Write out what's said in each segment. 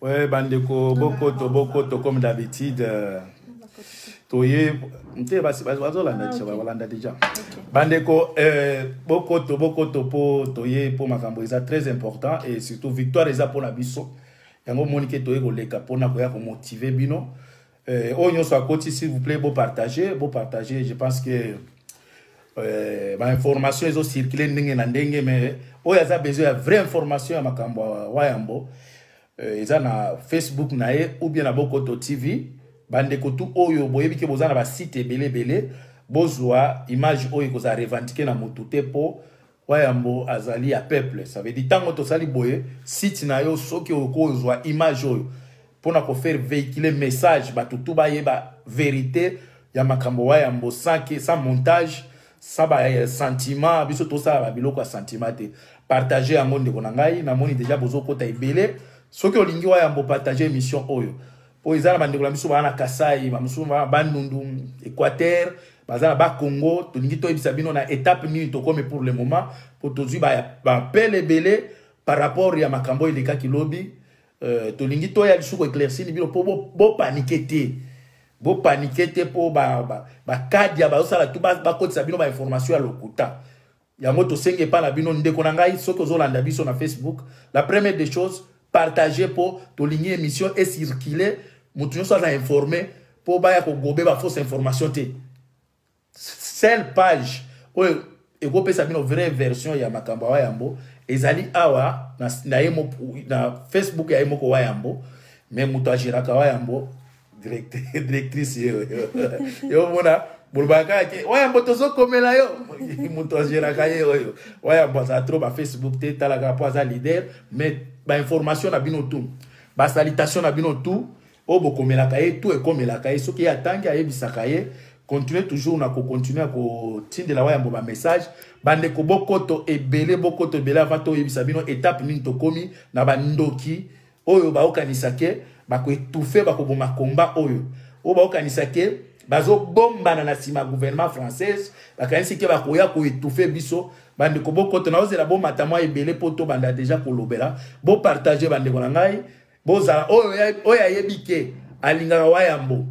Ouais, bandeko bokoto bokoto comme d'habitude toye nte bazolanda déjà, balanda déjà bandeko bokoto bokoto mpo toye mpo makambo eza très important et surtout victoire eza mpona biso. Yango omoni ke toye koleka mpona koya komotiver bino. Oyo nyonso akoti, s'il vous plaît, bopartage, bopartage. Je pense que bainformation ezocircule ndenge na ndenge, mais oyo aza besoin ya vraie information ya makambo ya Wayambo, eza na Facebook na ye ou bien na Bokoto TV. Bandeko tu oyo boyebi ke boza na basite ebele ebele, bozwa image oyo ekozala revendiqué na motu te, mpo Wayambo azali ya peuple. Ça veut dire, ntango tosali boye, site na yo, soki okozwa image oyo mpona kofaire véhiculer message, bato tu bayeba vérité ya makambo Wayambo sans montage, sans basentiment. Biso tosala babiloko ya sentiment te. Partage yango, ndeko na ngai. Namoni déjà bozokota ebele. Soki olingi Wayambo, partage émission oyo, mpo eza na bandeko na biso baa na Kasai, bamosusu baa na Bandundu, Équateur, baza na Bakongo. Tolingi toyebisa bino na étape nini tokomi pour le moment, mpo tozwi baappels ebele par rapport ya makambo oyo elekaki lobi. Tolingi toya lisusu koéclaircir bino mpo bopaniquer te, bopaniquer te, mpo bakadia bazosala tu bakotisa bino bainformation ya lokuta. Yango tosengi epai na bino, ndeko na ngai, soki ozolanda biso na Facebook, la première des choses, partage, mpo tolingi émission ecircule, motu nyonso aza informé, mpo baya kogobe bafausse information te. Seule page oyo ekopesa bino vraie version ya makambo ya Wayambo ezali awa na Facebook ya ye moko Wayambo. Mais moto agéraka Wayambo, directrice ye oyo. Yo omona bolobaka kaka ke Wayambo tozokomela yo, moto agéraka ye oyo. Wayambo azala trop bafacebook te, talaka mpo aza leader. Mais bainformation na bino tu, basalutation na bino tu oyo bokomelaka ye, tu ekomelaka ye. Soki ye atangi, ayebisaka ye. Continue toujours na kocontinue ya kotindela Wayambo bamessage. Bandeko, bokoto ebele, bokoto ebele. Avant toyebisa bino étape nini tokomi na bandoki oyo baokanisa ke bakoétouffer, bakoboma komba oyo, oyo baokanisa ke bazobombana na nsima ya gouvernement française, bakanisi ke bakoya koétouffer biso. Bandeko, bokoto, naozela bomata mwa ebele mpo tobanda déjà kolobela. Bopartage, bandeko na ngai. Bozala oyo ayebi ke alingaka Wayambo,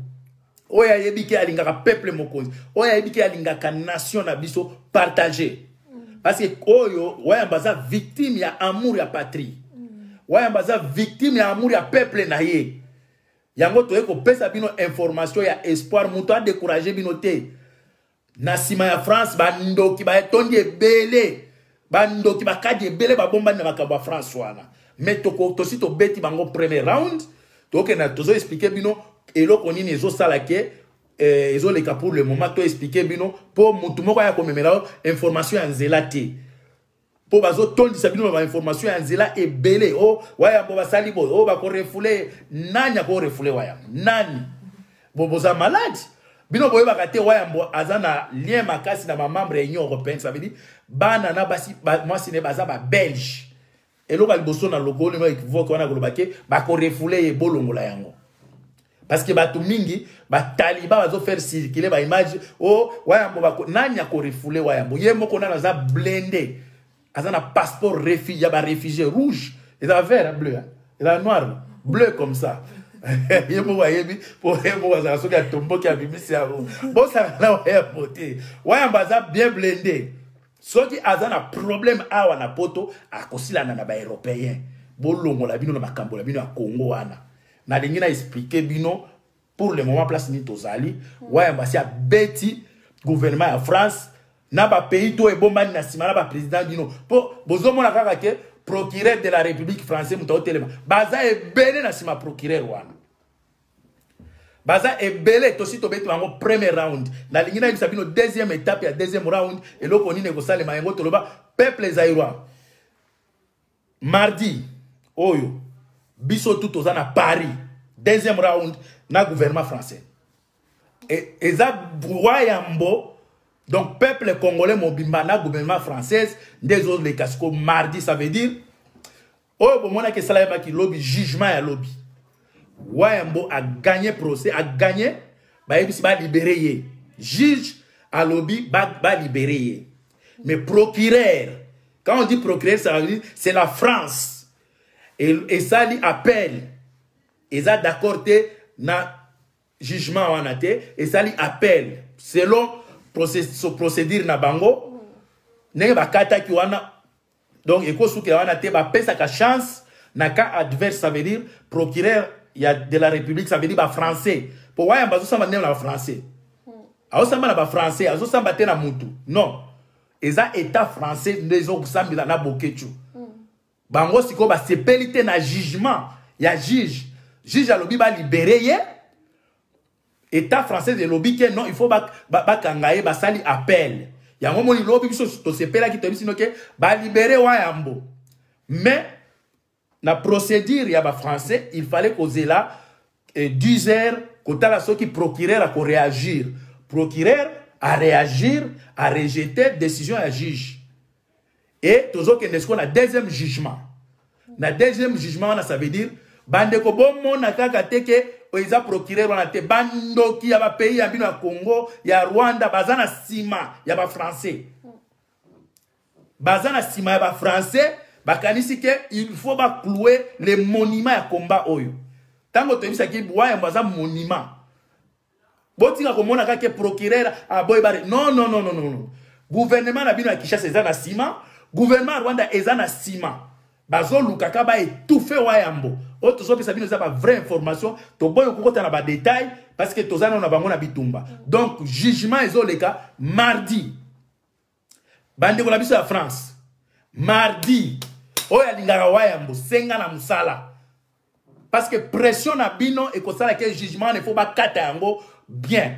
oyo ayebi ke alingaka peuple mokonzi, oyo ayebi ke alingaka nation na biso, partage, parce que oyo Wayambo aza victime ya amour ya patrie. Wayambo aza victime ya amour ya peuple na ye. Yango toye kopesa bino information ya espoir. Moto adécourage bino te. Na nsima ya France, bandoki baetondi ebele, bandoki bakadi ebele babombani na makambo ya France wana. Mais tosi tobeti bango premier round. Tokenda, tozoexpliquer bino eloko nini ezosala ke ezoleka pour le moment. Toexpliquer bino mpo motu moko aya komemela information ya nzela te, mpo bazotondisa bino na bainformation ya nzela ebele. O Wayambo basali boye, o bakorefouler. Nani akorefouler Wayambo? Nani? Bo boza malade bino, boyebaka te. Wayambo aza na lien makasi na bamembre ya Union européenne. Ça veut dire bana na basi, mwasi ne baza babelge. Eloko ya liboso na lokolo équivoque wana, koloba ke bakorefouler ye, bolongola yango, parce que bato mingi bataliba bazofaire circuler baimage o Wayambo bako. Nani akorefouler Wayambo? Ye moko nani aza blindé, aza na passeport refi ya baréfugié rouge, eza vert, bleu, hein? Eza noir, bleu comme ça. Ye moko ayebi, mpo ye moko azala soki atomboki, abimisi yango. Bosala na Wayambo te. Wayambo aza bien blindé. Soki aza na problème awa na Poto, akosilana na baeuropéen. Bolongola bino na makambo na bino ya Congo wana. Nalingi na expliquer bino pour le moment place nini tozali. Wayambo asi abeti gouvernement ya France na bapays to ebombani na nsima na baprésident bino, mpo bozomona kaka ke procureur de la République français moto aotelema. Baza ebele na nsima procureur wana, baza ebele. Tosi tobeti bango premier round. Nalingi nayebisa bino deuxième étape ya deuxième round, eloko nini ekosalema. Yango toloba peuple zaïrois, mardi oyo biso tu toza na Paris, deuxième round na gouvernement français. Eza Wayambo, donc peuple congolais mobimba na gouvernement française nde ezoleka siko mardi. Ça veut dire oyo bomonaki esalamaki lobi, jugement ya lobi, Wayambo agagné procès, agagné. Bayebisi balibérer ye, juge alobi balibérer ye. Mais procureur, quand on dit procureur, ça veut dire c'est la France esali appel. eza d'accord te na jugement wana te, esali appel selon procédure na bango ndenge bakataki wana. Donc ekosukela wana te, bapesaka chance na cas adverse, ça veut dire procureur ya de la République, ça veut dire bafrançais, po Wayamba azosamba ndenge na bafrançais, azosamba na bafrançais, azosamba te na mutu. Non, eza État français nde ezokosambela na Boketshu. Bango sikoyo basepeli te na jugement ya juge. Juge alobi balibérer ye, État français elobi ke non, il faut bakanga ye. Basali appel. Yango moni lobi biso tosepelaki, toyebi sino ke balibérer Wayambo, mais na procédure ya bafrançais, il fallait kozela 10 heures, kotala soki procureur akoréagir. Procureur aréagir, arejeter décision ya juge et tozokende sikoyo na deuxième jugement. Na deuxième jugement wana, ça veut dire, bandeko, bomona kaka te ke eza procureur wana te. Bandoki ya bapays ya bino ya Congo, ya Rwanda, baza na nsima ya bafrançais, baza na nsima ya bafrançais. Bakanisi ke il faut baclouer le monument ya combat oyo. Ntango toyebisaki Wayambo aza monument, botika komona kaka procureur aboyi bare. Non, non, non, non, non. Gouvernement na bino ya Kinshasa eza na nsima, gouvernement ya Rwanda eza na nsima, bazolukaka baétouffer Wayambo. Oyo tozopesa bino eza bavrai information, toboyi kokota na badétail parce que toza nano na bango na bitumba. Donc jugement ezoleka mardi. Bandeko na biso ya France, mardi, oyo alingaka Wayambo, senga na mosala, parce que pression na bino ekosala ke jugement ne faut bakata yango bien.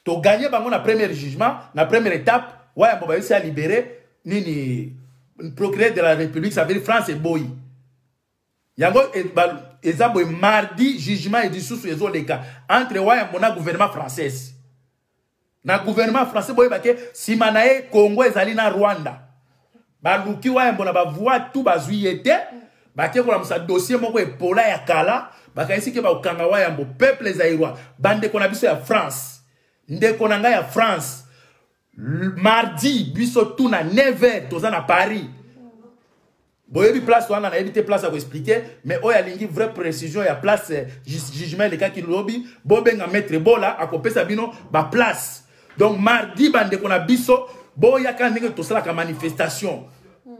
Togagner bango na premier jugement, na première étape. Wayambo bayebisi alibérer nini, procureur de la République, ça veut dire France, eboyi yango. Eza boye, mardi jugement lisusu ezoleka entre Wayambo na gouvernement française. Na gouvernement français, boyeba ke nsima na ye Congo ezali na Rwanda. Baluki Wayambo na bavoies tout, bazwi ye te. Bake kolamusa dossier moko epola ya kala, bakanisi ke bakokanga Wayambo. Peuple zaïrois, bandeko na biso ya France, ndeko na ngai ya France, mardi biso tu na 9h toza na Paris. Boyebi place wana, nayebi te place ya koexpliquer, mais oyo alingi vraie précision ya place jugement elekaki lobi, bobenga maître Bola, akopesa bino baplace. Donc mardi, bandeko na biso, boyaka ndenge tosalaka manifestation.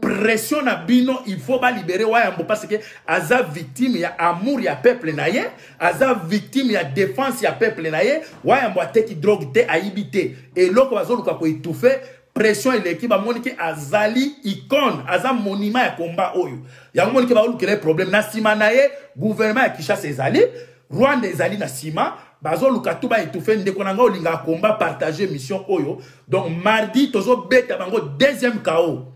Pression na bino, il faut balibérer Wayambo, parce que aza victime ya amour ya peuple na ye, aza victime ya défense ya peuple na ye. Wayambo ateki drogue te, ayibi te. Eloko bazoluka koétouffer, pression eleki, bamoni ke azali icône, aza monument ya combat oyo. Yango moni ke baolukela ye problème. Na nsima na ye gouvernement ya Kinshasa ezali, Rwanda ezali na nsima, bazoluka tu baétouffer. Ndeko na ngai olingaka combat, partage mission oyo. Donc mardi tozobeta bango deuxième K.O.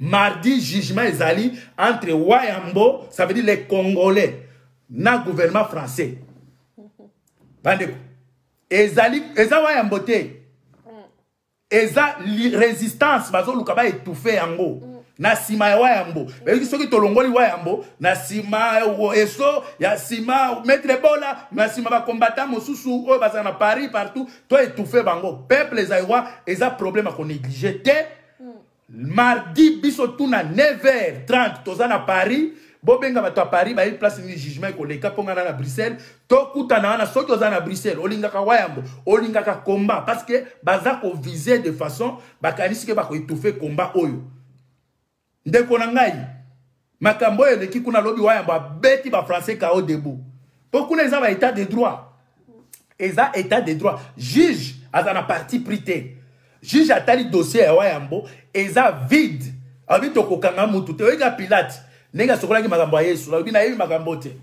Mardi jugement ezali entre Wayambo, ça veut dire les Congolais, na gouvernement français. Bandeko, ezali eza Wayambo te, eza résistance bazoluka baétouffer yango. Na nsima ya Wayambo, bayoki soki tolongoli Wayambo, na nsima eso ya nsima maître Bola, na nsima bakombata mosusu oyo bazala na Paris, partout, to étouffer bango. Peuple zaïrois, eza problème ya konégliger te. Mardi biso tu na 9h30 toza na Paris. Bobenga bato ya Paris, bayebi place nini jugement ekoleka, mpo nga na Bruxelles. Tokutana wana. Soki oza na Bruxelles, olingaka Wayambo, olingaka combat, parce que baza koviser de façon bakanisi ke bakoétouffer combat oyo. Ndeko na ngai, makambo oyo eleki kuna lobi, Wayambo abeti bafrançais K.O. debout, mpo kuna eza baétat de droit, eza état de droit. Juge aza na parti pris te. Juge atali dossier ya Wayambo, eza vide, alobi tokokanga mutu te. Oyika Pilate ndenge asokolaki makambo ya Yesu, alobi nayebi makambo te.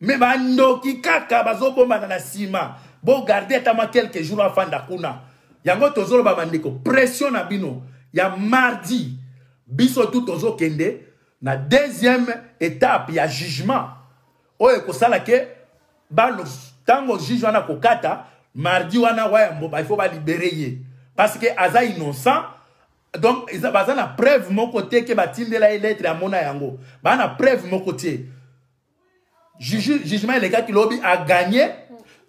Me bandoki kaka bazobombana na nsima, bogarder ata mwa quelques jours, afanda kuna. Yango tozoloba, bandeko, pression na bino ya mardi, biso tu tozokende na deuxième étape ya jugement oyo ekosala ke ntango juge wana kokata mardi wana, Wayambo il faut balibérer ye, parce que aza innocent. Donc baza na preuve moko te ke batindela ye lettre, amona yango, baza na preuve moko te. Jugement elekaki lobi, agagné,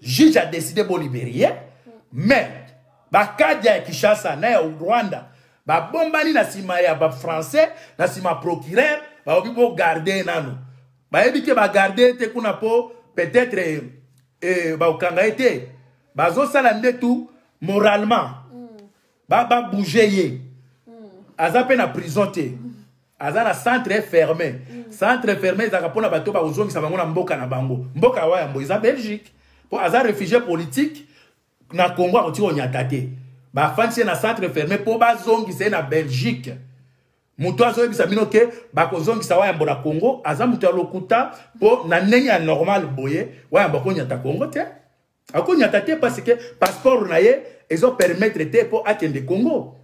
juge a décidé bolibérer ye, mais bakadi ya Kinshasa na ya Rwanda babombani na nsima ya bafrançais, na nsima procureur, balobi bogarder nano. Bayebi ke bagarde ye te kuna mpo peut-être eh, eh, bakokanga ye te. Bazosala nde tout moralement ba ba bouger ye. Aza mpe na prison te, aza na centre fermé. Centre fermé ezalaka mpona bato bakozongisa bango na mboka na bango. Mboka ya Wayambo eza Belgique, mpo aza réfugié politique na Congo, akoki konyata te. Bafandisi ye na centre fermé mpo bazongisa ye na Belgique. Moto azoyebisa bino ke bakozongisa Wayambo na Congo aza moto ya lokuta, mpo na ndenge ya normal boye Wayambo akonyata Congo te, akonyata te, parce que passeport na ye ezopermettre te mpo akende Congo,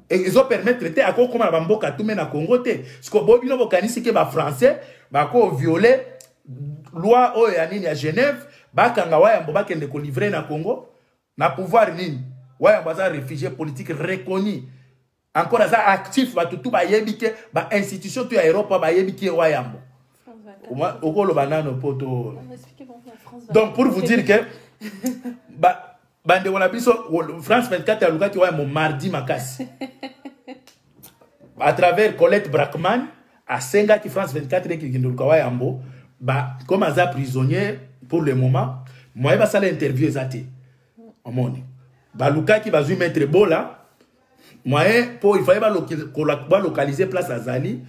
ezopermettre te akokóma na bamboka tume na Congo te. Siko bo bino bokanisi ke bafrançais bakovioler loi oyo ya nini, ya Genève, bakanga Wayambo, bakende kolivrer na Congo na pouvoir nini? Wayambo aza réfugié politique reconnu, encore aza actif. Bato tu bayebi ke bainstitution tu ya Europe bayebi ke Wayambo okoloba nano po to. Donc pour vous dire que bandeko na biso, France 24 alukaki Wayambo mardi makasi à travers Colette Braeckman. Asengaki France 24 ekekende luka Wayambo ba, comme aza prisonnier pour le moment, moye basala interview eza te. Omoni, balukaki, bazwi maître Bola moyen mpo il fallait balocaliser place azali.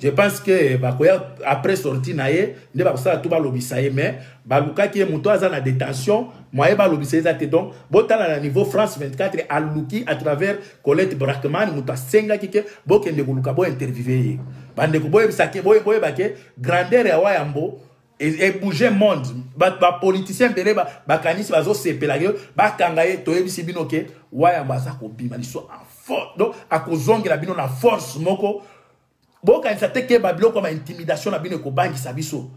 Je pense que bakoya après sortie na ye nde bakosala tu balobisa ye, mais balukaki ye, moto aza na détention, moyen balobisa ye eza te. Donc botala na niveau France 24 aluki à travers Colette Braeckman, moto asengaki ke bokende koluka, bointerviewe ye. Bandeko, boyebisake, boyeba ke grandeur ya Wayambo ebouge monde. Bapoliticien ebele bakanisi bazosepela ye bakanga ye. Toyebisi bino ke Wayambo aza kobima liso en force, donc akozongela bino na force moko. Bokanisa te ke babiloko ya baintimidation na bino ekobangisa biso.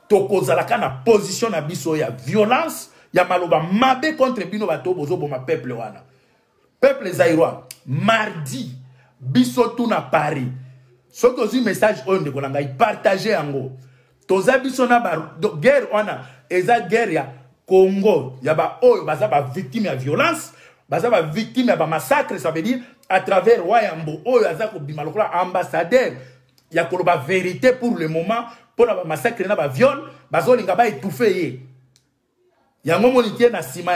Tokozalaka na position na biso ya violence, ya maloba mabe contre bino bato bozoboma peuple wana, peuple zaïrois. Mardi biso tu na Paris. Soki ozwi message oyo, ndeko na ngai, partage yango. Toza biso na ba guerre wana, eza guerre ya Congo, ya baoyo baza bavictime ya violence, baza bavictime ya bamassacre. Ça veut dire à travers Wayambo oyo aza kobima lokola ambassadeur ya koloba vérité pour le moment mpona bamassacre na baviol, bazolinga baétouffe ye. Yango moni tie na nsima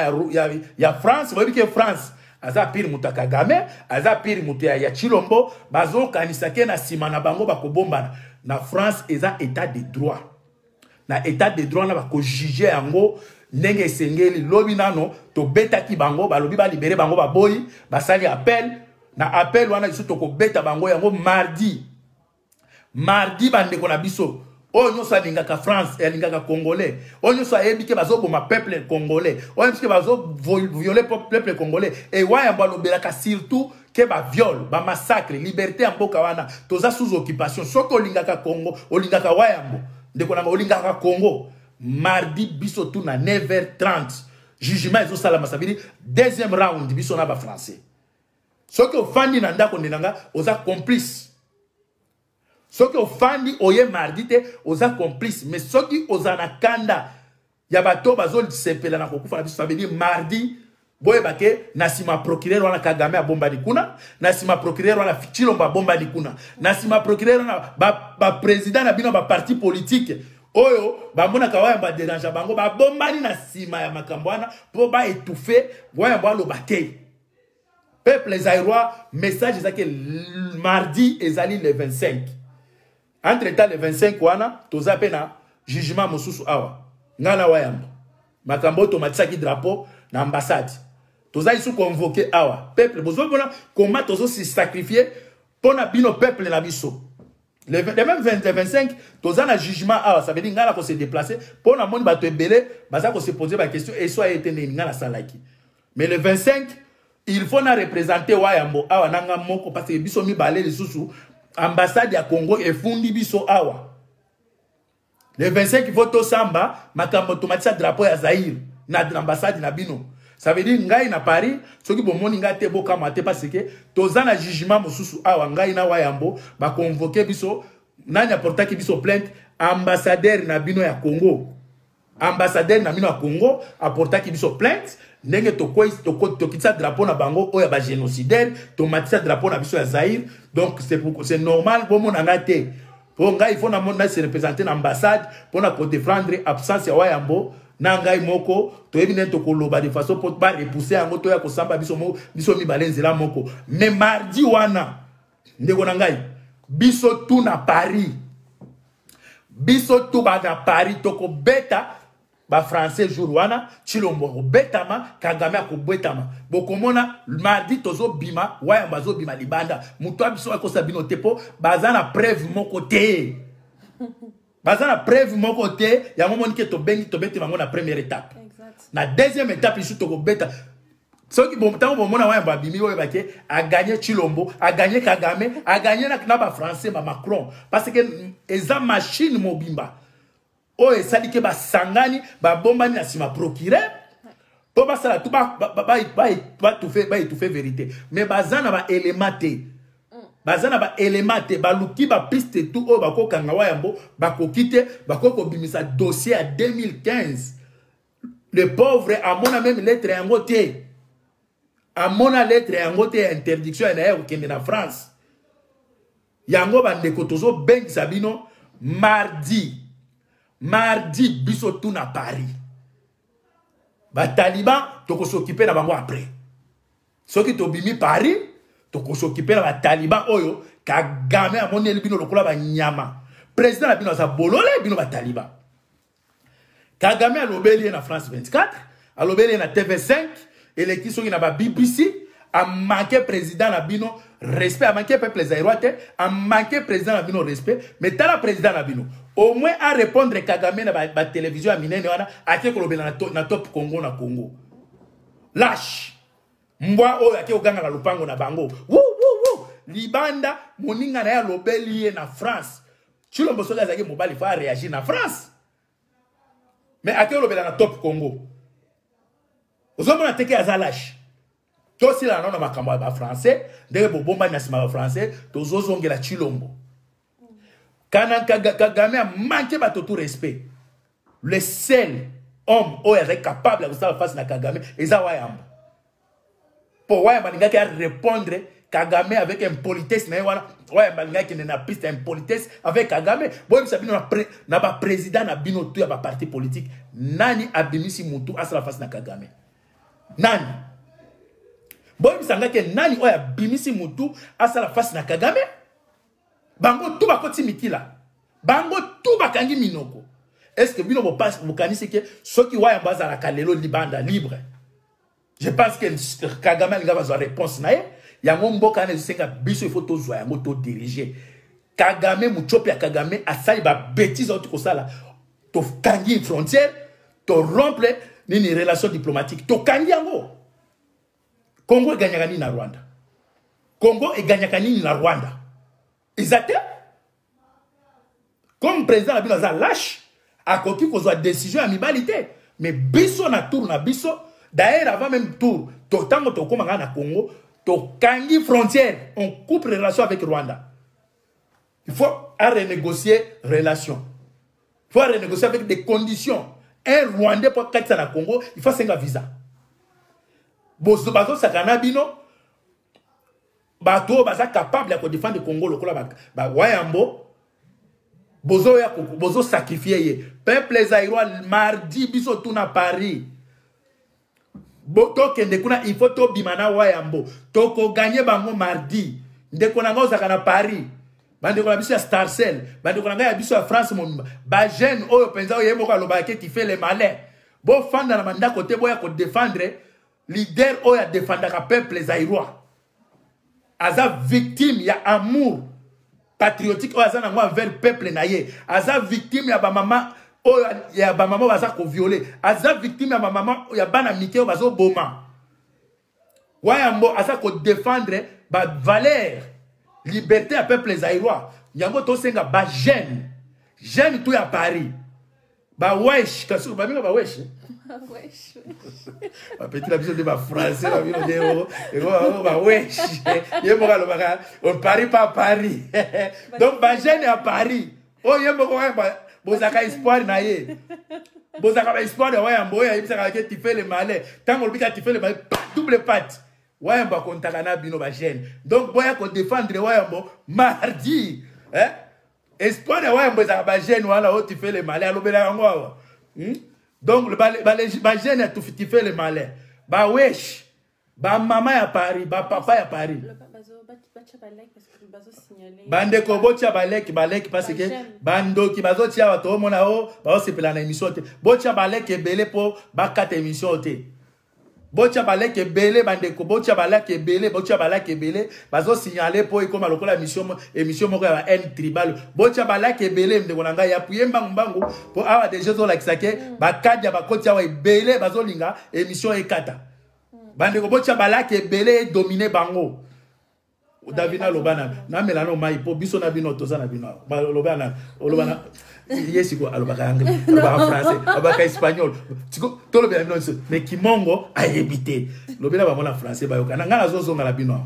ya France. Boyebi ke France aza pire moto ya Kagame, aza pire moto ya Tshilombo. Bazokanisa ke na nsima na bango bakobombana. Na France eza état de droit. Na état de droit na bakojuge yango ndenge esengeli. Lobi nano tobetaki bango, balobi balibérer bango, baboyi, basali appel. Na appel wana lisusu tokobeta bango yango mardi. Mardi, bandeko na biso, oyo nyonso alingaka France, alingaka congolais, oyo nyonso ayebi ke bazoboma peuple congolais, oyo ayebi ke bazovioler peuple congolais, e Wayambo alobelaka surtout ke baviol, bamassacre, liberté ya mboka wana, toza sous occupation. Soki olingaka Congo, olingaka Wayambo, ndeko nanga, olingaka Congo, mardi biso tu na 9h30 jugement ezosalama. Ça veut dire deuxième round, biso na bafrançais. Soki ofandi na ndako, nde nanga oza complice. Soki ofandi oye mardi te, oza complice. Mais soki oza na kanda ya bato bazosepela na kokufa na biso, ça veut dire mardi boyeba ke na nsima procureur wana Kagame abombani kuna, na nsima procureur wana Tshilombo abombani kuna, na nsima procureur wana baprésident na bino, baparti politique oyo bamonaka Wayambo adéranger bango, babombani na nsima ya makambo wana mpo baétouffe Wayambo aloba te. Peuple zaïrois, message ezaki mardi ezali le 25. Entre temps, le 25 wana toza mpe na jugement mosusu awa, ngai na Wayambo, makambo oyo tomatisaki drapeau na ambassade, toza lisusu convoqué awa. Peuple, bozomona comment tozosi sacrifier mpo na bino, peuple na biso. Le même 20, 25 toza na jugement awa. Ça veut dire ngai na kose déplacer mpo na moni bato ebele baza kose poser baquestion eso aye te ndenge ngai nasalaki. Mais le 25, il faut na représenter Wayambo awa na nga moko, parce que biso mibale lisusu ambassade ya Congo efundi biso awa. Le 25, il faut tosamba makambo tomatisa drapeau ya Zaire na ambassade na bino. Ça veut dire ngai na Paris, soki bomoni ngai te, bokama te, parce que toza na jugement mosusu awa, ngai na Wayambo, baconvoquer biso. Nani aportaki biso plainte? Ambassadeur na bino ya Congo. Ambassadeur na bino ya Congo aportaki biso plainte ndenge tokitisa drapeau na bango oyo ya bagénocidaire, tomatisa drapeau na biso ya Zaire. Donc c'est normal bomona ngai te. Oyo ngai il faut na se représenter na ambassade mpona kodefendre absence ya Wayambo. Na ngai moko toyebi ndenge tokoloba de façon mpo barepousse yango, toya kosamba biso, biso mibale nzela moko. Mais mardi wana, ndeko na ngai, biso tu na Paris, biso tu bana Paris, tokobeta bafrançais jour wana. Tshilombo akobetama, Kagame akobetama. Bokomona mardi tozobima, Wayamba azobima libanda. Moto ya biso akosa bino te, mpo baza na preuve moko te, baza na preuve moko te. Yango moni ke tobengi, tobeti bango na première étape. Na deuxième étape lisusu tokobeta. Soki ntango bomona Wayamba abimi, oyo bake aganye Tshilombo, aganye Kagame, aganye na bafrançais, bamacron, parce que eza machine mobimba oyo esali ke basangani, babombani na nsima procureur mpo basala tu baétouffe vérité. Mais baza na baélément te, baza na baélément te. Baluki bapiste tu oyo bakokanga Wayambo, bakoki te. Bakoki kobimisa dossier ya 2015. Le pauvre amona même lettre yango te, amona lettre yango te ya interdiction na ye kokende na France. Yango bandeko, tozobengisa bino mardi. Mardi biso tu na Paris. Bataliban tokos'occuper na bango après. Soki tobimi Paris, tokos'occuper na bataliban oyo Kagame amoneli bino lokola banyama. Président na bino aza bolole. Bino bataliban, Kagame alobeli ye na France 24, alobeli ye na TV5, eleki soki na ba BBC. Amanke président na bino respect, amanke peuple zaïrois te, amanke président na bino respect. Mais tala président na bino, au moins à répondre Kagame na batélévision ya minene wana, ake kolobela na Top Congo na Congo. Lâche mbwa oyo ake koganga na lopango na bango wu wu wu libanda. Moninga na ye alobeli ye na France. Tshilombo soki azalaki mobali, faut aréagir na France, mais ake olobela na Top Congo. Ozomona te ke aza lâche? Tosila nano na makambo ya bafrançais, ndenge bobombani na nsima ya bafrançais. Tozozongela Tshilombo kana. Kagame amanke bato tout respect. Le seul homme oyo azali capable ya kosala face na Kagame eza Wayamba, mpo Wayamba alingaki arépondre Kagame avec impolitesse na ye wana. Wayamba alingaki akende na piste ya impolitesse avec Kagame. Boyebisa bino na baprésident na bino to ya baparti politique, nani abimisi mutu asala face na Kagame? Nani? Boyebisa nga ke nani oyo abimisi mutu asala face na Kagame? Bango tu bakoti mikila, bango tu bakangi minoko. Est ce que bino bokanisi ke soki Wayamba azalaka lelo libanda libre, je pense que Kagame alinga bazwa réponse na ye? Yango mboka wana ezosenga biso, il faut tozwa yango, todirige Kagame. Mutiopi ya Kagame asali babêtises auti kosala. Tokangi frontière, torompre nini, relation diplomatique, tokangi yango. Congo eganyaka nini na Rwanda? Congo eganyaka nini na Rwanda? Eza te. Comme président na bino aza lâche, akoki kozwa décision ya mibali te. Mais biso na tour na biso, d'ailleurs avant même tour, ntango tokóma ngai na Congo, tokangi frontière, on coupe relation avec Rwanda. Il faut à renégocier relation, il faut à renégocier avec des conditions. Un Rwandais po akatisa na Congo, il faut asenga visa. Bazosaka na bino. Bato oyo baza capable ya kodefendre Congo lokola Wayambo, bozoya bozosacrifie ye. Peuple zaïrois, mardi biso tuna Paris, tokende kuna. Il faut tobima na Wayambo, tokoganye bango mardi. Ndeko na ngai ozalaka na Paris, bandeko na biso ya Starcell, bandeko na ngai ya biso ya France mobimba, bajeune oyo mpenza oyo ye moko alobaka ke tu fais le malin, bofanda na bandako te, boya kodefendre leader oyo adefendaka peuple zaïrois. Aza victime ya amour patriotique oyo aza nango envers peuple na ye. Aza victime ya bamama oyo, ya bamama oyo baza koviole. Aza victime ya bamama, ya bana mike oyo bazoboma. Wayambo aza kodefendre bavaleur, liberté ya peuple zaïrois. Yango tosenga bajeune, jeune to ya Paris, bawesh, kasi babenga bawesh, bapeti na biso nde bafrançais na bino nde bawesh. Ye moko alobaka on parie pas Paris. Donc bajeune ya Paris oyo ye moko bozalaka espoir na ye, bozalaka baespoir ya Wayambo oyo ayebisaka ke tu fais le malin. Ntango olobi ka tu fais le malin, double patte. Wayambo akontaka na bino bajeune. Donc boya kodefendre Wayambo mardi, eh? Espoir ya Wayambo ezalaka ba jeune wana oyo tu fais le malin alobela yango awa. Donc ba jeune ya tu fais le malin. Ba wesh, ba mama ya Paris, ba papa ya Paris. Bandeko botia ba like, ba like parce que bandoki bazotia bato omona o baosepela na émission te. Botia ba like ebele po bakata émission te. Botia ba like ebele bandeko, botia ba like ebele, botia ba like ebele, bazo signaler po ekoma lokola émission moko ya ba haine tribale. Botia ba like ebele ndeko na ngai ya puye mbangu mbangu po awa déjà ozolakisa ke ba kadia ba koti awa ebele bazolinga émission ekata. Bandeko botia ba like ebele dominer bango. Davina loba na namela no mai po biso na bino toza na bino awa. Loba na oloba na ye siko alobaka anglais, alobaka français, alobaka espagnol. Siko tolobela bino biso mais kimongo ayebi te. Lobela bango na français bayoka. Na nga nazozonga na bino awa.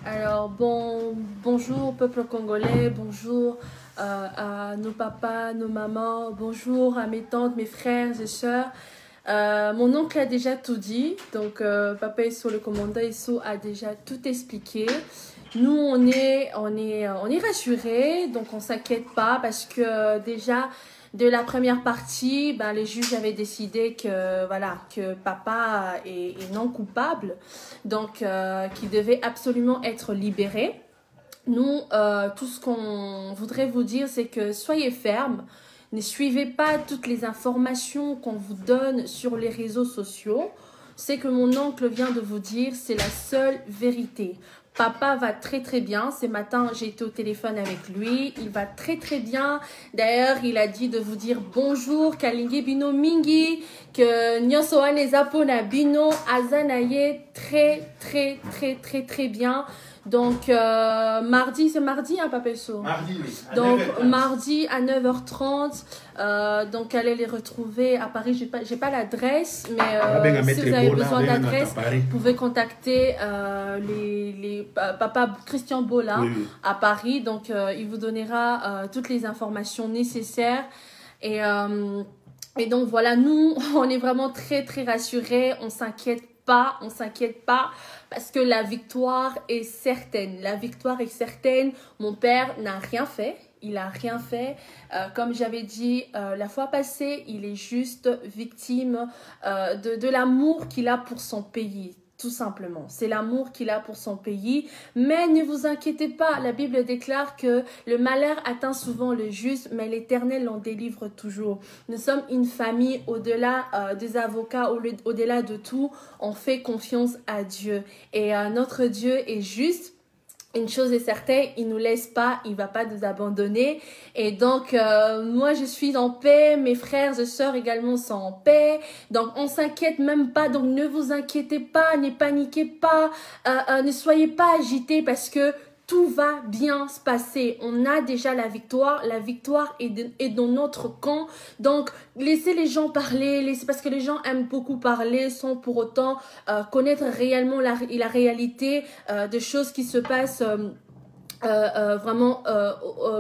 Alors bon, bonjour peuple congolais, bonjour à nos papas, nos mamans, bonjour à mes tantes, mes frères et sœurs. Mon oncle a déjà tout dit, donc papa Esso, le commandant Esso a déjà tout expliqué. Nous, on est rassurés, donc on s'inquiète pas parce que déjà, de la première partie, les juges avaient décidé que papa est non coupable, donc qu'il devait absolument être libéré. Nous, tout ce qu'on voudrait vous dire, c'est que soyez fermes. Ne suivez pas toutes les informations qu'on vous donne sur les réseaux sociaux. Ce que mon oncle vient de vous dire, c'est la seule vérité. Papa va très très bien. Ce matin, j'ai été au téléphone avec lui. Il va très très bien. D'ailleurs, il a dit de vous dire bonjour, Kalingi Bino Mingi, que nyonso wana eza pona bino, azanaye très très très très très bien. Donc, mardi, c'est mardi, hein, Papa Esso? Mardi, oui. À Donc, neuf heures trente. mardi à neuf heures trente. Donc, allez les retrouver à Paris. J'ai pas l'adresse, mais Ah, ben, si maître vous avez Bola, besoin ben, d'adresse, à Paris. vous pouvez contacter papa Christian Bola à Paris. Donc, il vous donnera toutes les informations nécessaires. Et donc, nous, on est vraiment très, très rassurés. On s'inquiète pas, on s'inquiète pas parce que la victoire est certaine. La victoire est certaine. Mon père n'a rien fait. Il a rien fait. Comme j'avais dit la fois passée, il est juste victime de l'amour qu'il a pour son pays. Tout simplement. C'est l'amour qu'il a pour son pays. Mais ne vous inquiétez pas, la Bible déclare que le malheur atteint souvent le juste, mais l'Éternel l'en délivre toujours. Nous sommes une famille au-delà des avocats, au-delà de tout. On fait confiance à Dieu. Et notre Dieu est juste. Une chose est certaine, il nous laisse pas, il va pas nous abandonner. Et donc, moi, je suis en paix, mes frères et sœurs également sont en paix. Donc, on s'inquiète même pas. Donc, ne vous inquiétez pas, ne paniquez pas, ne soyez pas agités parce que tout va bien se passer. On a déjà la victoire. La victoire est dans notre camp. Donc, laissez les gens parler, laissez, parce que les gens aiment beaucoup parler sans pour autant connaître réellement la réalité des choses qui se passent vraiment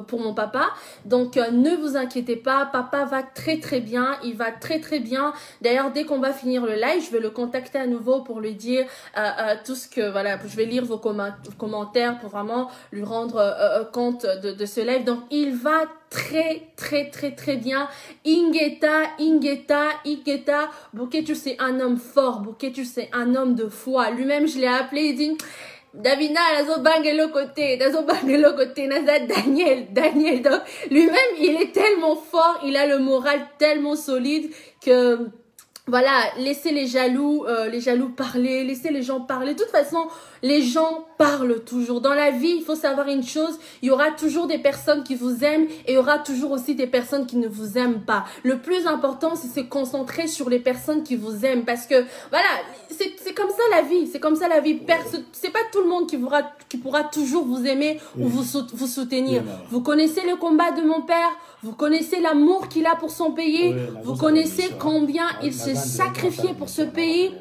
pour mon papa. Donc, ne vous inquiétez pas, papa va très très bien, il va très très bien. D'ailleurs, dès qu'on va finir le live, je vais le contacter à nouveau pour lui dire tout ce que, voilà, je vais lire vos commentaires pour vraiment lui rendre compte de ce live. Donc, il va très très très très bien. Ingeta, Ingeta, Ingeta. Boketshu, c'est un homme fort. Boketshu, c'est un homme de foi. Lui-même, je l'ai appelé, il dit Davina, nazo bangelo côté, nazo bangelo côté, naza Daniel, Daniel. Donc, lui-même, il est tellement fort, il a le moral tellement solide que, voilà, laissez les jaloux parler, laissez les gens parler. De toute façon, les gens parlent toujours. Dans la vie, il faut savoir une chose, il y aura toujours des personnes qui vous aiment et il y aura toujours aussi des personnes qui ne vous aiment pas. Le plus important, c'est se concentrer sur les personnes qui vous aiment parce que, voilà, c'est comme ça la vie, c'est comme ça la vie. C'est pas tout le monde qui pourra toujours vous aimer ou vous soutenir. Vous connaissez le combat de mon père, vous connaissez l'amour qu'il a pour son pays, Oui, la vous grosse connaissez ambition. combien il s'est sacrifié pour ce pays.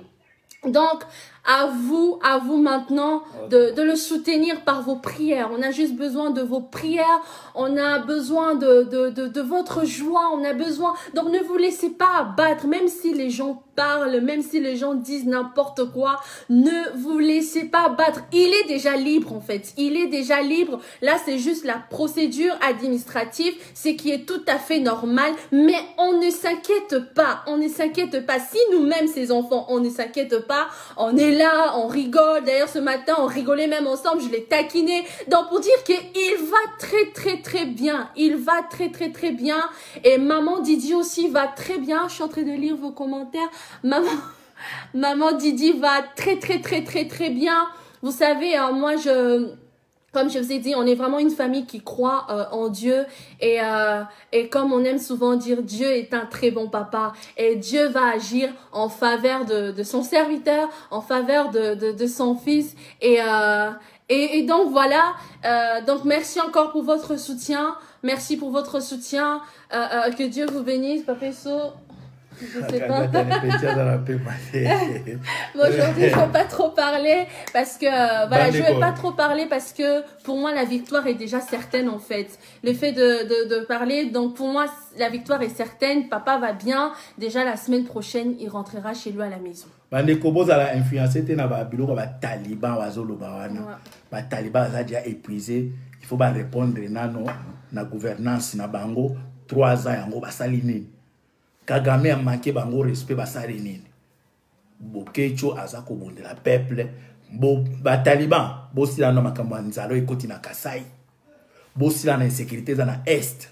Donc, À vous, à vous maintenant de le soutenir par vos prières. On a juste besoin de vos prières. On a besoin de votre joie. On a besoin. Donc ne vous laissez pas abattre, même si les gens parlent, même si les gens disent n'importe quoi. Ne vous laissez pas abattre. Il est déjà libre en fait. Il est déjà libre. Là, c'est juste la procédure administrative, ce qui est tout à fait normal. Mais on ne s'inquiète pas. On ne s'inquiète pas. Si nous-mêmes, ces enfants, on ne s'inquiète pas, on est là, on rigole. D'ailleurs, ce matin, on rigolait même ensemble. Je l'ai taquiné. Donc, pour dire qu'il va très, très, très bien. Il va très, très, très bien. Et maman Didi aussi va très bien. Je suis en train de lire vos commentaires. Maman Didi va très, très, très, très, très bien. Vous savez, hein, moi, comme je vous ai dit, on est vraiment une famille qui croit en Dieu. Et comme on aime souvent dire, Dieu est un très bon papa. Et Dieu va agir en faveur de son serviteur, en faveur de son fils. Et donc, voilà. Donc, merci encore pour votre soutien. Merci pour votre soutien. Que Dieu vous bénisse, Papa Esso. Je sais pas. Bon, aujourd'hui, je ne vais pas trop parler parce que, voilà, je vais pas trop parler parce que pour moi, la victoire est déjà certaine, en fait. Le fait de parler, donc pour moi, la victoire est certaine. Papa va bien. Déjà, la semaine prochaine, il rentrera chez lui à la maison. Bandeko, bozala influencé te na ba biloko ba taliban bazoloba wana. Ba taliban baza déjà épuisé. Il faut ba répondre nano na gouvernance na bango 3 ans yango basali nini. Kagame a manqué bango respect basali nini. Boketshu aza kobondela peuple. Bo ba taliban bosila na makambo ya nzala ekoti na Kasai. Bosila na insécurité za na est.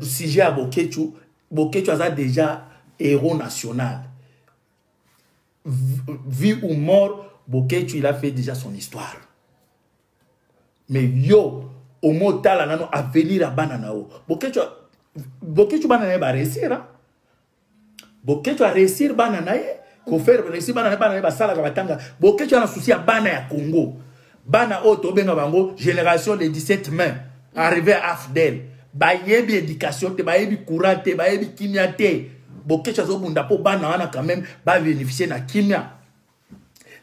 Sujet ya Boketshu, Boketshu aza déjà héros national. Vie ou mort, Boketshu, il a fait déjà son histoire. Mais yo, au mot tala nano avenir à bana nao. Boketshu, Boketshu bana na ye ba réussir, hein? Boketshu a réussir bana na ye, ko faire réussir bana na ye, bana na ye ba sala ka batanga. Boketshu a na souci ya bana ya Congo. Bana oyo tobenga bango génération le 17 mai, arrivé à AFDL. Bayebi éducation te, bayebi courant te, bayebi kimia te. Boketshu azobunda po bana wana quand même ba bénéficier na kimia.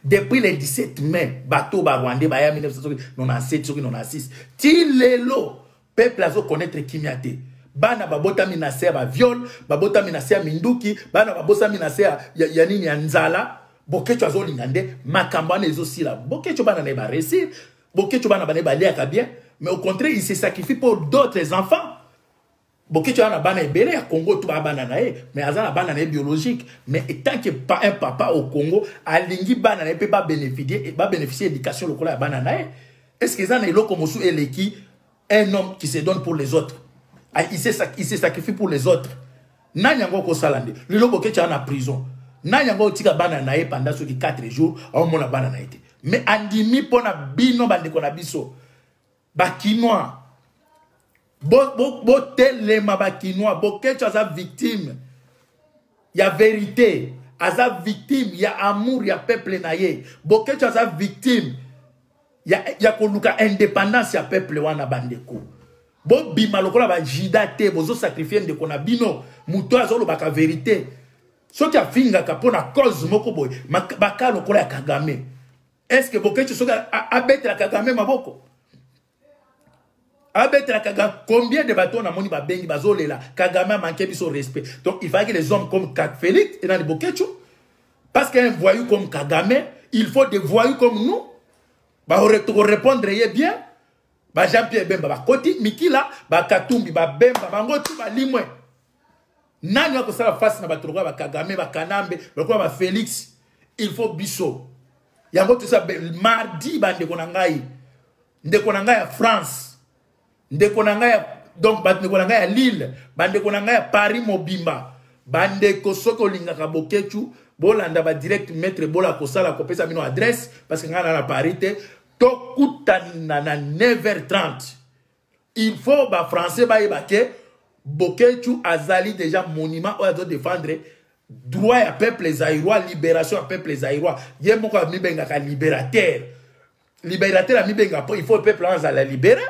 Depuis le 17 mai, bateau ba Rwandais ba ya 1997 soki 96. Ti lelo peuple azo connaître kimia te. Bana babotami na se ya ba viol, babotami na se ya minduki, bana babosami na se ya nini ya nzala. Boketshu azolinga nde makambo wana ezosila. Boketshu bana na ye ba réussir, Boketshu bana bana ye baliaka bien, mais au contraire il se sacrifie pour d'autres enfants. Boketshu ana bana ebele ya Congo tout ba bana na ye, mais aza na bana na ye biologique, mais tant que pas un papa au Congo alingi bana na ye pe ba bénéficier, ba bénéficier éducation lokola ya bana na ye. Est-ce que eza na eloko mosusu eleki un homme qui se donne pour les autres? Ah, il se sacrifie pour les autres. Nani yango kosala nde? Lelo Boketshu ana prison. Nani yango otika bana na ye pendant soki 4 jours, aomona bana na ye te. Mais andimi pona bino bandeko na biso. Ba Kinois. Bo telema ba Kinois, Boketshu aza victime. Ya vérité, aza victime ya amour ya peuple na ye. Boketshu aza victime ya koluka indépendance ya peuple wana bandeko. Bobima lokola ba Judas te, bozo sacrifier ndeko na bino, muto azolobaka vérité. Soki afingaka pona cause moko boye, baka lokola ya Kagame. Est-ce que Boketshu soki abetela Kagame maboko? Abetela Kagame, combien de bateaux na moni babengi bazolela? Kagame a manqué biso respect. Donc il fallait que les hommes comme Félix et Nani Boketshu, parce qu'un voyou comme Kagame, il faut des voyous comme nous. Ba répondre ye bien. Ba Jean-Pierre Bemba ba koti Mikila, ba Katumbi, ba Bemba, bango tout ba limwe. Nani akosala face na bato lokola ba Kagame, ba Kanambe, lokola ba Félix? Il faut biso. Yango tout ça mardi ba ndeko na ngai. Ndeko na ngai ya France. Ndeko na ngai ya, donc ba ndeko na ngai ya Lille, ba ndeko na ngai ya Paris mobimba. Ba ndeko soki olingaka Boketshu, bolanda ba direct maître bola kosala kopesa bino adresse parce que ngai na Paris te. Tokutana na neuf heures trente. Il faut ba français bayeba ke Boketshu azali déjà monument oyo azo défendre droit ya peuple zaïrois, libération ya peuple zaïrois. Ye moko amibengaka libérateur. Libérateur amibengaka po il faut peuple wana azala libéré.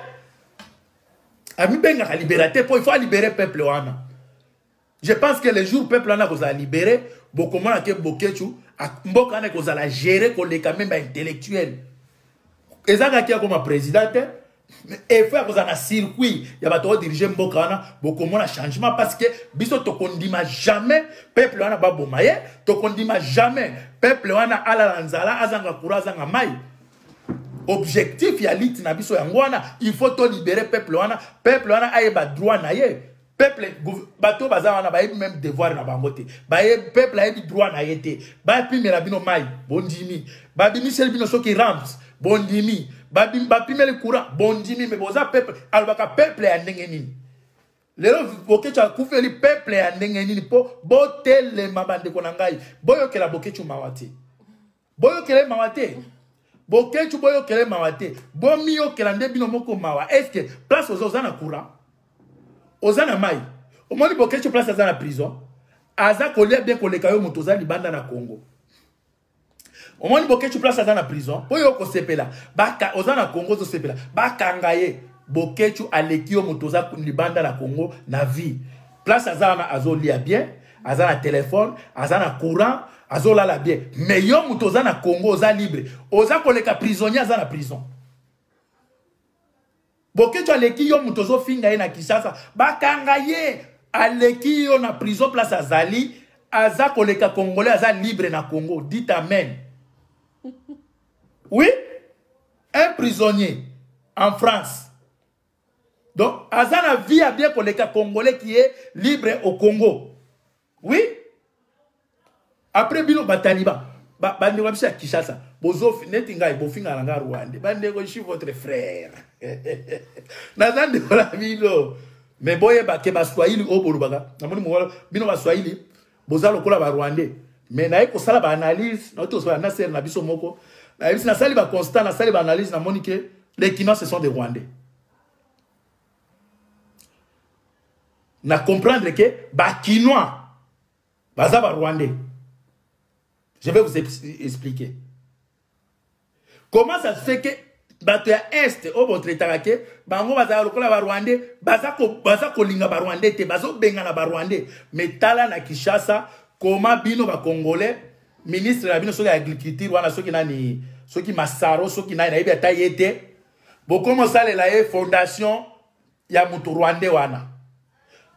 Amibengaka libérateur po il faut libérer peuple wana. Je pense que le jour peuple wana kozala libéré, Bokomona ke Boketshu mboka wana ekozala géré koleka meme baintellectuel. Eza kaka akoma président te, effet ya kozala na circuit ya bato odirige mboka wana. Bokomona changement, parce que biso tokondima jamais peuple wana baboma ye, tokondima jamais peuple wana alala nzala, azanga courant, azanga mai. Objectif ya lutte na biso yango wana. Il faut tolibérer peuple wana, peuple wana ayeba droit na ye. Peuple, bato baza wana bayebi même devoir na bango te. Peuple ayebi droit na ye te. Bapimela bino mai, bondimi. Babimiseli bino soki ramps, bondimi. Bapimeli courant, bondimi. Me boza peuple, alobaka peuple ya ndenge nini? Lelo Boketshu akufeli peuple ya ndenge nini? Mpo botelema, bandeko na ngai, boyokela Boketshu mawa te, boyokela ye mawa te. Boketshu, boyokela ye mawa te, bomiyokela nde bino moko mawa. Est-ce place oza, oza na courant, oza na mai? Omoni Boketshu, place aza na prison, aza kolia bien koleka yo moto oza libanda na Congo. Omoni Boketshu, place aza na prison, mpo yo okosepela, oza na Congo, ozosepela bakanga ye. Boketshu aleki yo moto oza libanda na Congo na vie. Place aza wana, azolia bien, aza na telefone, aza na courant, azolala bien. Mais yo moto oza na Congo, oza libre, oza koleka prisonnier aza na prison. Boketshu aleki yo moto ozofinga ye na Kinshasa bakanga ye. Aleki yo na prison. Place azali, aza koleka Congolais aza libre na Congo. Dites amen. Oui, un prisonnier en France, donc aza na vie ya bien koleka Congolais qui est libre au Congo. Oui, après bino bataliban, bandeko na biso ya Kinshasa, bozo neti ngai, bofingaka na ngai Rwanda. Bandeko, je suis votre frère, naza ndeko na bino. Mais boyeba ke Baswahili oyo bolobaka, namoni mokolo bino Baswahili boza lokola Barwandais. Mais naye kosala baanalyse, nauti kosala na sere na biso moko, nayebisi, nasali baconstat, nasali baanalyse, namoni ke les Kinois, ce sont des Rwandais. Na comprendre ke Bakinois baza Barwandais. Je vais vous expliquer comment ça se fait que bato ya Est oyo botraitaka ke bango bazala lokola Barwandais, baza kolinga Barwandais te, bazobengana Barwandais. Mais tala na Kinshasa, koma bino Bacongolais, ministre na bino soki ya agriculture wana, soki nani, soki Masaro, soki nani, nayebi ata ye te, bokoma osalela ye fondation ya moto rwandais wana.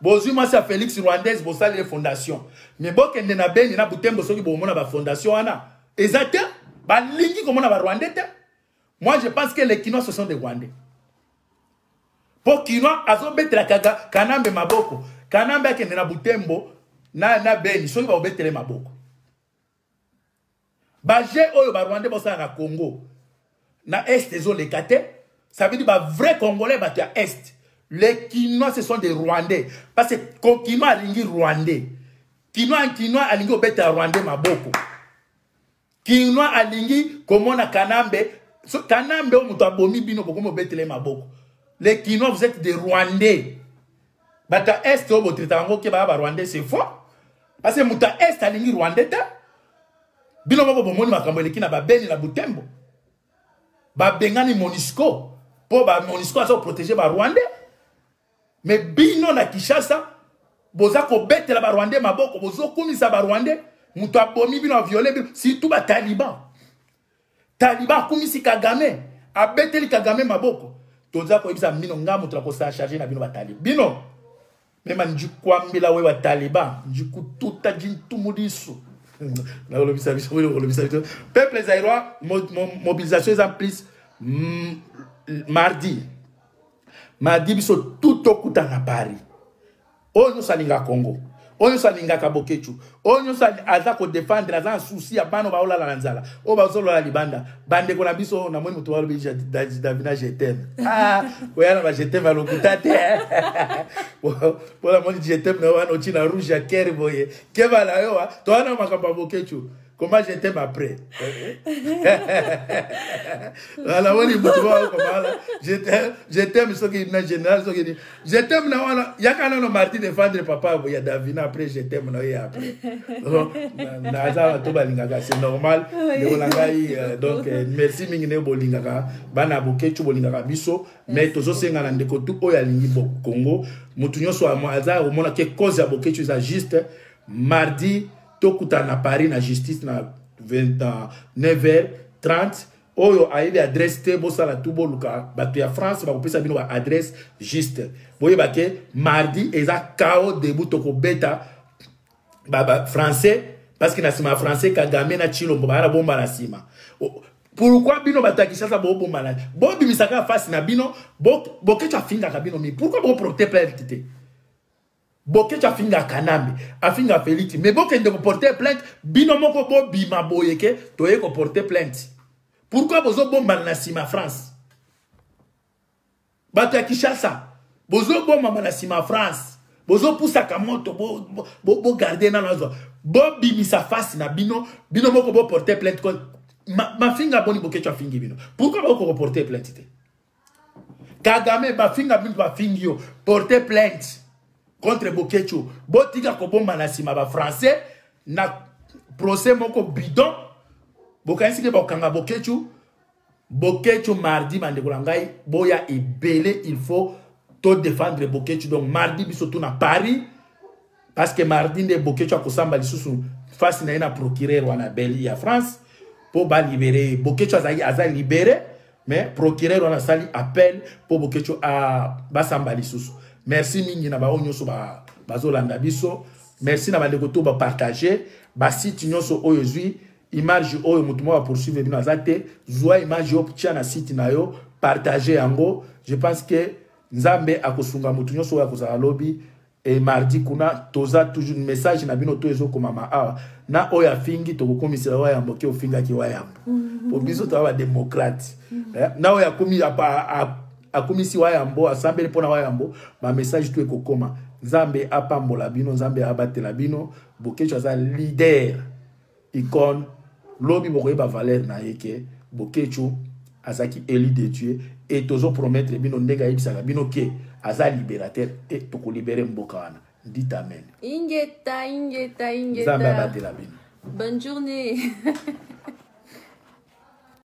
Bozwi mwasi ya Félix, rwandaise, bosali ye fondation. Mais bokende na Beni, na Butembo, soki bomona bafondation wana eza te. Balingi komona Barwandais te. Moi, je pense que les Kinois, ce sont des Rwandais, mpo Kinois azobetela kaka Kanambe maboko. Kanambe akende na Butembo, na Beni, soki bakobetele maboko. Baje oyo Barwandais bosala na Congo, na Est, ezoleka te. Ça veut dire bavrai Congolais, bato ya Est, les Kinois, ce sont des Rwandais, parce que Kinois alingi Rwandais. Kinois, Kinois alingi obetela Rwandais maboko. Kinois alingi komona Kanambe. So, Kanambe oyo moto abomi bino, bokomi obetela ye maboko. Les Kinois, vous êtes des Rwandais. Bato ya Est oyo botraitaka yango ke baya Barwandais, c'est faux, parce que moto ya Est alingi Rwandais te. Bino moko bomoni makambo eleki na Babeni, na Butembo. Babengani MONUSCO mpo baMONUSCO aza koprotéger Barwandais. Mais bino na Kinshasa, boza kobetela Barwandais maboko, bozokumisa Barwandais, moto abomi bino, aviole bino, surtout bataliban. Taliban akumisi Kagame, abeteli Kagame maboko. Toza koyebisa bino, nga moto nakosala charge na bino bataliban. Bino mema njikwambila we bataliban, njikututa jintumulisu. Nakolobisa biso, kolobisa biso peuple zaïrois. Mobilisation eza plus mardi. Mardi, biso tout tokuta na Paris. Oyo nyonso alingaka Congo, oyo nyonso alingaka Boketshu, oyo nyonso aza kodéfendre, aza na souci ya bana baolala na nzala, oyo bazolola libanda, bandeko na biso. Namoni moto balobi Davina, je t'aime. Ah, koya na ba je t'aime alokuta te, mpo namoni je t'aime na wana oti na rouge ya kere boye. Keba na yo, towana makambo ya Boketshu. Comment je t'aime après? Voilà, woni mutu wa komala je t'aime, je t'aime, soki na général, soki ni je t'aime na wana. Yaka nano mardi défendre papa ya Davina, après je t'aime na ye après. Naza to balingaka, c'est normal, ndeko na ngai. Donc merci mingi ndenge bolingaka bana Boketshu, bolingaka biso. Mais tozosenga na ndeko tu oyo alingi Congo, motu nyonso aza komona ke cause ya Boketshu eza juste, mardi. Tokutana na Paris na justice na 9h30. Oyo ayebi adresse te, bosala tu boluka bato ya France, bakopesa bino ba adresse juste. Boyeba ke mardi eza chaos debout, tokobeta ba, ba français, parce que na sima français Kagame na Tshilombo ba bomba na sima. Pourquoi bino bato ya Kinshasa bobomba na bobimisaka face na bino? Boketshu afingaka bino mingi, pourquoi boporte plainte te? Boketshu afinga Kanambe, afinga Félix, mais bokende koporte plainte bino moko, bobima boye ke toye koporte plainte. Pourquoi bozobombana na nsima France? Bato ya Kinshasa, bozobombama na nsima France, bozopusaka moto, bogarde nano azwa, bobimisa face na bino, bino moko boporte plainte. Mafinga boni Boketshu afingi bino, pourquoi boko koporte plainte te? Kagame, bafinga bino, bafingi yo, porte plainte contre Boketshu. Botika kobomba na nsima bafrançais na procès moko bidon. Bokanisi ke bakokanga Boketshu? Boketshu mardi, bandeko na ngai, boya ebele, il faut to défendre Boketshu. Donc mardi biso tu na Paris, parce que mardi nde Boketshu akosamba lisusu face na ye na procureur wana beli ya France mpo balibere ye. Boketshu azali aza libéré, mais procureur wana asali appel mpo Boketshu basamba lisusu. Merci mingi na baoyo nyonso bazolanda biso. Merci na bandeko to bapartage basite nyonso oyo ezwi image oyo. Motu moko apoursuivre bino aza te. Zwa image oyo, tia na site na yo, partage yango. Je pense que Nzambe akosunga motu nyonso oyo akozala lobi e mardi kuna. Toza toujours message na bino to ezokomama awa na oyo afingi, tokokomisela Wayambo ke ofingaki Wayambo, po biso toza badémocrate. Na oyo akomi akomisi Wayambo, asambeli mpona Wayambo, bamessage to ekokoma. Nzambe apambola bino, Nzambe abatela bino. Boketshu aza leader, icône. Lobi bokoyeba valeur na ye ke Boketshu azalaki élu de Dieu et tozopromettre bino ndenge ayebisaka bino ke aza libérateur e tokolibere mboka wana. Ndita amen. Ingeta, ingeta, ingeta. Nzambe abatela bino. Bonne journée.